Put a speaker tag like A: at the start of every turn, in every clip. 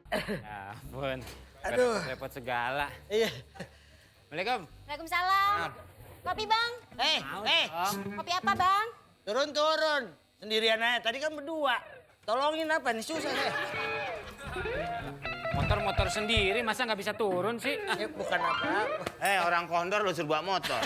A: Ya ampun.
B: Aduh.
A: Repot segala.
B: Iya.
A: Assalamualaikum.
C: Waalaikumsalam. Kopi bang. Kopi apa bang?
B: Turun. Sendirian aja, tadi kan berdua. Tolongin apa nih, susah saya.
A: Motor sendiri, masa nggak bisa turun sih?
B: Bukan apa-apa.
D: Orang kondor lu suruh bawa motor.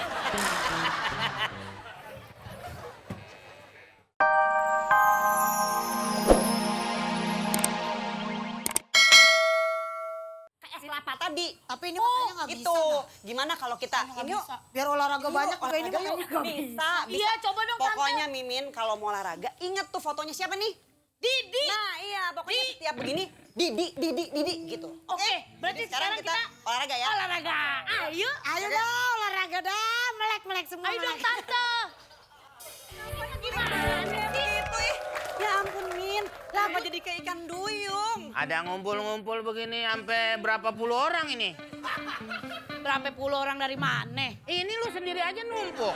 C: Kayak kelapa tadi.
E: Tapi ini makanya nggak bisa.
C: Itu.
E: Nah.
C: Gimana kalau kita
E: Nggak
C: ini yuk.
E: bisa. Biar olahraga banyak, kayak ini makanya nggak bisa.
C: Bisa.
F: Iya, coba dong, Tante.
C: Pokoknya Mimin kalau mau olahraga, inget tuh fotonya siapa nih?
F: Didi.
C: Nah iya, pokoknya setiap begini, Didi gitu.
F: Oke, berarti sekarang kita
C: olahraga ya.
F: olahraga. Ayo.
E: Ayo dong, olahraga dah. Melek semua.
F: Ayo dong,
E: melek.
F: Tante. Gimana sih?
C: Itu ya ampun Min, lama jadi kayak ikan duyung.
D: Ada ngumpul-ngumpul begini sampai berapa puluh orang ini?
F: Berapa puluh orang dari mana?
D: Ini lu sendiri aja numpuk.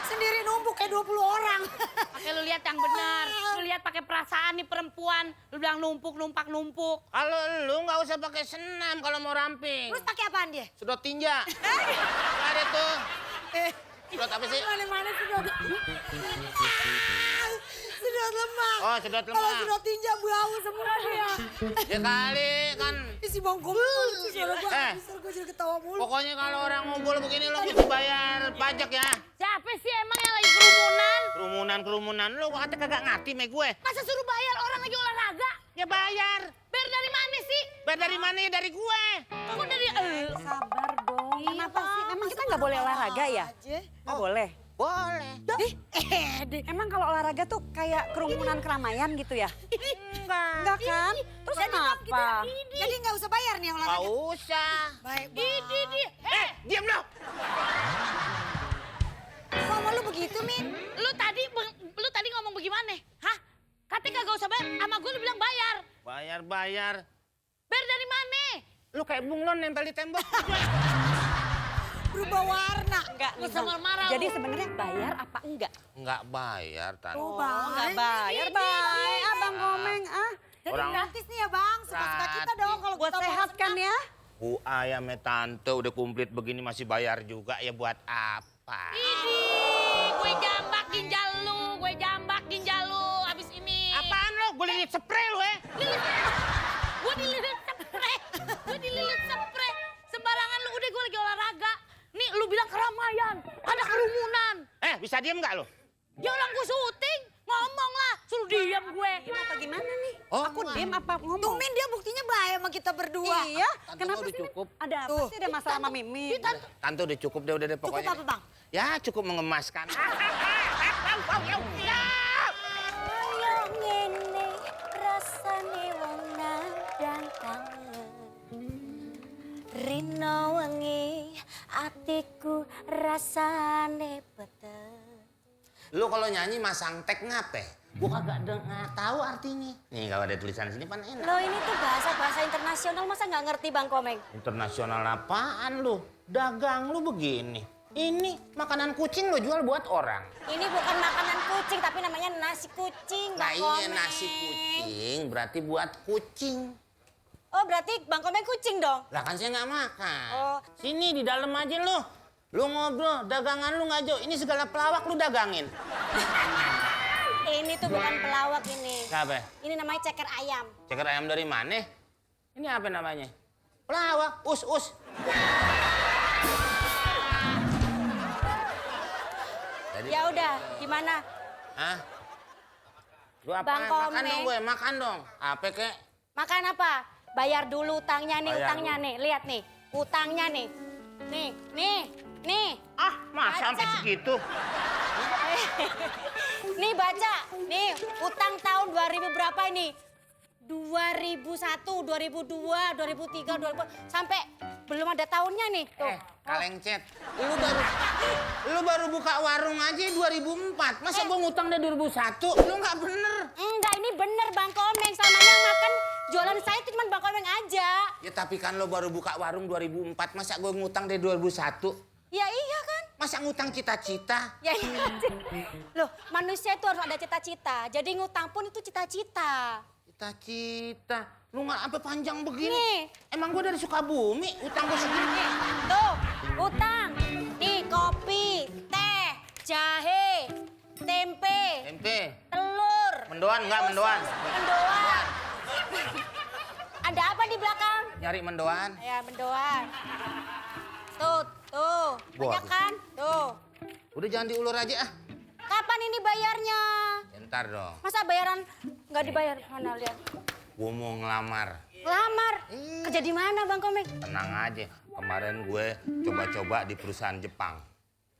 E: Sendiri numpuk kayak 20 orang.
F: Pakai lu lihat yang benar. Lu lihat pakai perasaan nih perempuan. Lu bilang numpuk.
D: Kalau lu nggak usah pakai senam kalau mau ramping.
E: Terus pakai apaan dia?
D: Sedot tinja. Ada tuh. Sedot apa sih?
E: Mana sih dong? Sedot lemak.
D: Oh, sedot
E: Kalau
D: lemak.
E: sedot tinja bau semua dia.
D: Ya kali kan.
E: Si Bang Kumpul, si suara gue
D: Eh.
E: bisa gue jadi ketawa mulu.
D: Pokoknya kalau orang ngumpul begini lo mesti bayar pajak ya.
F: Siapa sih emang yang lagi kerumunan?
D: Kerumunan. Lu kata kagak ngerti sama gue.
F: Masa suruh bayar orang lagi olahraga?
D: Ya bayar.
F: Bayar dari mana sih?
D: Bayar dari mana ya? Dari gue.
F: Kok dari
C: Sabar dong.
F: Iya,
C: Kenapa sih?
F: Bang.
C: Memang kita nggak boleh olahraga ya?
E: Aja.
C: Nggak boleh.
D: Boleh.
C: Emang kalau olahraga tuh kayak kerumunan keramaian gitu ya? Enggak kan? Terus kenapa?
E: Jadi nggak usah bayar nih yang
D: Gak
E: olahraga.
D: usah.
E: Baik,
F: Di.
D: Diam lo.
E: Mama lu begitu, Min?
F: Lu tadi ngomong bagaimana? Hah? Katanya kagak usah bayar, sama gue lu bilang bayar.
D: Bayar.
F: Bayar dari mana?
D: Lu kayak bunglon nempel di tembok.
E: Berubah warna.
C: Enggak
F: Lu
C: nih,
F: sama
C: Bang.
F: marah
C: Jadi
F: lu.
C: sebenarnya bayar apa enggak?
D: Enggak bayar, Tante.
E: Oh,
C: Enggak
E: Bang.
C: bayar, baik. Abang Komeng,
E: Jadi
D: Orang-
E: gratis nih ya, Bang. Suka-suka kita dong kalau
C: Buat
E: kita mau
C: sehat kan
E: senam.
C: ya?
D: Ayamnya Tante udah komplit begini masih bayar juga ya buat apa?
F: Gue jambak ginjal lu abis ini.
D: Apaan lo? Gue lilit spray lo
F: Gue dililit spray. Sembarangan lu, udah gue lagi olahraga. Nih lu bilang keramaian, ada kerumunan.
D: Bisa diem nggak lo?
F: Ya orang gue syuting, ngomong lah, suruh diam gue.
C: Apa gimana nih?
D: Oh,
C: Aku diem apa ngomong?
E: Tuh, Min, dia buktinya baik sama kita berdua.
C: Iya,
D: Tante
C: kenapa
D: udah
C: sih? Min?
D: cukup.
C: Ada apa
E: Tuh.
C: sih? Ada masalah sama Mimi?
D: Tante udah cukup deh
E: Cukup
D: pokoknya.
E: apa, Bang?
D: Ya cukup mengemaskan.
C: Ayo ngene rasane wong nadang kangen. Rino wengi atiku rasane beter.
D: Lu kalau nyanyi masang tag ngape? Gua kagak tahu artinya. Nih kalau ada tulisan sini pan enak.
C: Lo ini tuh bahasa internasional, masa nggak ngerti Bang Komeng?
D: Internasional apaan lu? Dagang lu begini. Ini makanan kucing lu jual buat orang.
C: Ini bukan makanan kucing, tapi namanya nasi kucing,
D: Nah
C: Bang
D: ini
C: Komeng.
D: nasi kucing berarti buat kucing.
C: Oh, berarti Bang Komeng kucing dong?
D: Lah kan saya nggak makan.
C: Oh.
D: Sini di dalam aja lu. Lu ngobrol, dagangan lu nggak jauh. Ini segala pelawak lu dagangin.
C: Ini tuh bukan pelawak ini.
D: Siapa?
C: Ini namanya ceker ayam.
D: Ceker ayam dari mana? Ini apa namanya? Pelawak, us. Jadi,
C: Ya udah, gimana?
D: Hah? Lu apa?
C: Bang
D: Makan
C: Komeng.
D: dong gue, makan dong. Apa kek?
C: Makan apa? Bayar dulu utangnya nih,
D: Bayar
C: utangnya
D: dulu.
C: nih. Lihat nih, utangnya nih. Nih.
D: Ah, masa sampai
C: Baca.
D: segitu?
C: Nih baca. Nih, utang tahun 2000 berapa ini? 2001, 2002, 2003, 2000 sampai belum ada tahunnya nih. Tuh.
D: Kaleng cet. Lu baru buka warung aja 2004. Masa gua ngutang dari 2001? Lu nggak bener.
C: Enggak, ini bener Bang Komeng. Selamanya makan jualan saya itu cuma Bang Komeng aja.
D: Ya tapi kan lo baru buka warung 2004. Masa gua ngutang dari 2001?
C: Ya iya kan?
D: Masa ngutang cita-cita?
C: Ya iya. Loh, manusia itu harus ada cita-cita. Jadi ngutang pun itu cita-cita.
D: Cita-cita. Lu nggak sampai panjang begini.
E: Nih.
D: Emang gue dari Sukabumi, utang gue segini.
E: Tuh, utang. Nih, kopi, teh, jahe, tempe,
D: Tempe.
E: telur.
D: Mendoan nggak mendoan?
E: Mendoan. Ada apa di belakang?
D: Nyari mendoan.
E: Ya, mendoan. Tuh. Banyak
D: Waduh.
E: kan? Tuh.
D: Udah jangan diulur aja ah.
E: Kapan ini bayarnya?
D: Ntar dong.
E: Masa bayaran nggak dibayar? Mana lihat?
D: Gue mau ngelamar.
E: Lamar. Kerja di mana, Bang Komeng?
D: Tenang aja. Kemarin gue coba-coba di perusahaan Jepang.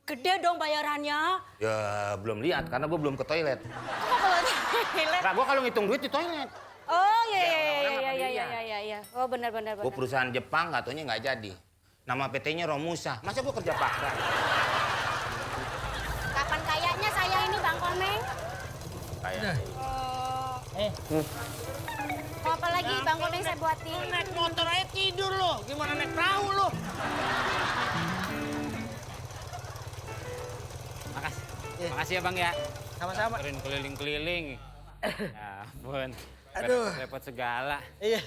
E: Gede dong bayarannya.
D: Ya belum lihat karena gue belum ke toilet.
E: Kok kalau toilet?
D: Nah, gue kalau ngitung duit di toilet.
E: Oh,
D: orang nggak
E: iya. Oh, benar.
D: Gue perusahaan Jepang katanya nggak jadi. Nama PT-nya Romusa. Masa gue kerja paksa?
E: Kapan kayaknya saya ini, Bang Komeng?
D: Kayak.
E: Mau apa lagi, Bang Komeng saya buatin?
B: Naik motor aja tidur lo. Gimana naik perahu lo?
A: Makasih. Makasih ya Bang ya.
B: Sama-sama.
A: Keliling-keliling. Ya ampun.
B: Aduh.
A: Repot segala.
B: Iya.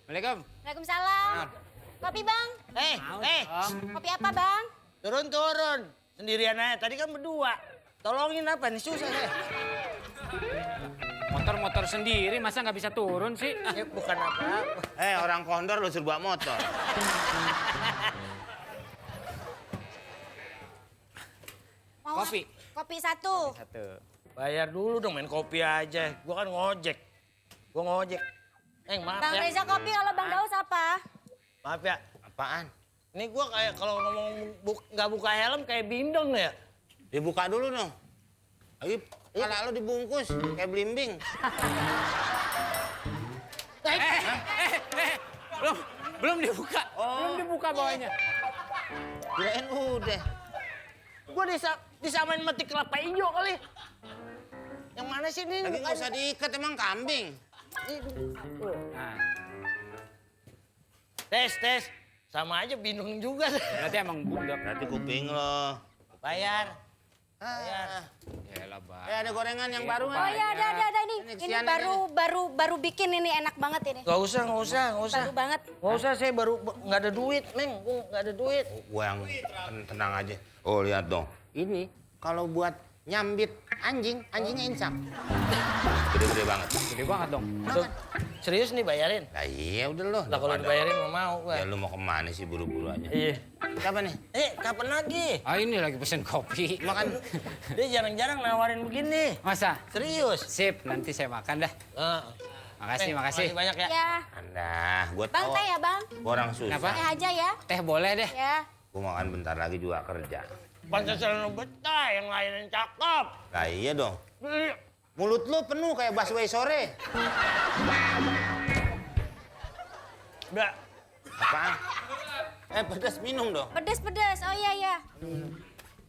A: Assalamualaikum.
E: Waalaikumsalam. Kopi, Bang. Kopi apa, Bang?
B: Turun. Sendirian aja. Tadi kan berdua. Tolongin apa nih? Susah saya.
A: Motor sendiri, masa nggak bisa turun sih? Ah,
B: Ya bukan apa-apa.
D: Orang kondor lu suruh bawa motor.
E: Mau
A: Kopi.
E: Kopi satu.
A: satu.
B: Bayar dulu dong, main kopi aja. Gua kan ngojek. Maaf
E: Bang
B: ya.
E: Reza kopi, kalau Bang Daus apa?
B: Maaf ya.
D: Apaan?
B: Ini gua kayak kalau ngomong nggak buka helm kayak bindeng ya.
D: Dibuka dulu dong. Lagi kalau lu dibungkus kayak belimbing.
A: Belum dibuka. Belum dibuka bawahnya.
D: Kirain udah.
B: Gua disamain metik kelapa hijau kali. Yang mana sih ini?
D: Lagi nggak usah diikat emang kambing.
A: Nah,
B: Tes. Sama aja bingung juga.
A: berarti emang budak.
D: Berarti kuping lo.
B: Bayar.
A: Yalah, Bang.
D: Ada gorengan yang baru
E: Oh
D: nggak?
E: iya, ada ini.
D: Ini
E: Ini
D: kesian
E: baru bikin ini, enak banget ini.
B: Gak usah.
E: Baru banget.
B: Nggak usah, saya baru nggak ada duit, Neng. Gua nggak ada duit.
D: Gue yang tenang aja. Oh lihat dong. Ini kalau buat nyambit anjingnya insang. Gede-gede banget.
A: Gede banget dong.
B: Tuh, serius nih bayarin?
D: Lah iya udah lo.
B: Lah kalau dibayarin mau gua.
D: Ya lu mau kemana sih buru-buru aja?
B: Iya.
D: Siapa nih?
B: Kapan lagi?
A: Ah ini lagi pesen kopi.
D: Makan.
B: Dia jarang-jarang nawarin begini.
A: Masa?
B: Serius.
A: Sip, nanti saya makan dah. Makasih.
B: Makasih banyak ya.
E: Ya.
D: Anda, gue
E: Bang,
D: tahu.
E: teh ya, Bang?
D: Gua orang susah.
A: Kenapa?
E: Teh aja ya.
A: Teh boleh deh.
E: Ya.
D: Gue makan bentar lagi juga kerja.
B: Pancasila lu betah, yang lain yang cakep.
D: Lah iya dong. Mulut lu penuh kayak busway sore.
B: Udah.
D: Apaan? Pedas minum dong.
E: Pedes. Oh iya.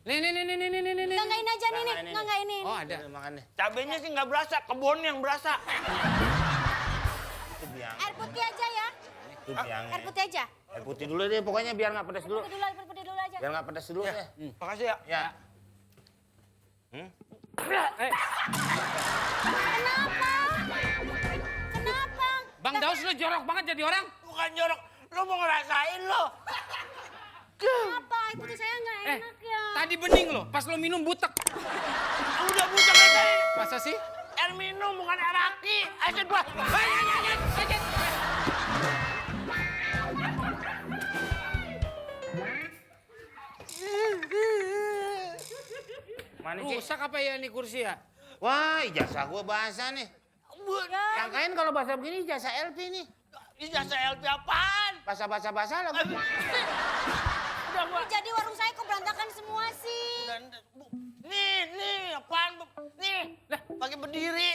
A: Nih.
E: Enggak ini aja nih. Enggak ini.
A: Oh ada.
D: Makan deh.
B: Cabenya sih nggak berasa, kebun yang berasa.
D: Itu biang.
E: Air putih aja ya.
D: Itu biangnya.
E: Air putih aja.
D: Air putih dulu deh, pokoknya biar nggak pedas dulu.
E: Air putih dulu aja.
D: Biar nggak pedas dulu deh.
B: Makasih ya.
D: Ya.
E: Kenapa?
A: Bang Daus lu jorok banget jadi orang.
B: Bukan jorok, lu mau ngerasain lo.
E: Kenapa? Air putih saya nggak enak ya.
A: Tadi bening lo, pas lo minum butek.
B: Udah bucak aja.
A: Masa sih?
B: Air minum bukan air aki. Asyik gua.
D: Mana sih?
A: Rusak apa ya nih kursi ya?
D: Wah, ijazah gua bahasa nih. Yang kain kalau bahasa begini ijazah LP nih.
B: Ijazah LP apaan?
D: Bahasa lagi.
B: Udah gua.
E: Jadi warung saya kok berantakan semua sih?
B: Nih, apaan? Nih, pakai berdiri.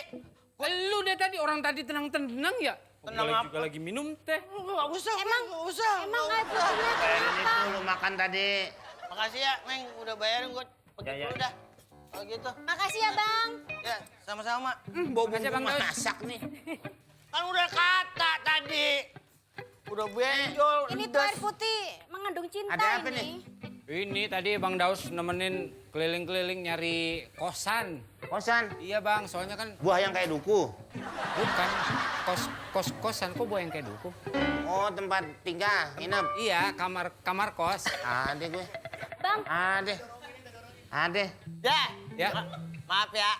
A: Lu deh tadi, orang tadi tenang-tenang ya?
B: Tenang
A: Gua
B: apa?
A: juga lagi minum teh.
B: Nggak usah,
E: Emang?
B: nggak usah.
E: Emang air putihnya
D: Bayarin
E: kenapa?
D: itu lu makan tadi.
B: Makasih ya, Neng. Udah bayarin gua. Pergi
D: Ya.
B: dulu dah. Kalau gitu.
E: Makasih ya, Bang.
B: Ya, sama-sama.
D: Bau
A: Makasih, Bang Daus.
D: masak nih.
B: Kan udah kata tadi. Udah benjol.
E: Ini tuh
B: ludas.
E: air putih mengandung cinta
D: Ada apa
E: ini.
D: nih?
A: Ini tadi Bang Daus nemenin keliling-keliling nyari kosan.
D: Kosan.
A: Iya bang, soalnya kan
D: Buah yang kayak duku.
A: bukan kos-kosan, kok buah yang kayak duku?
D: Oh, tempat tinggal, nginep.
A: Iya, kamar kos.
D: Ada gue.
E: Bang,
D: Ada. Ada.
B: Ya.
A: Ya.
B: Maaf ya.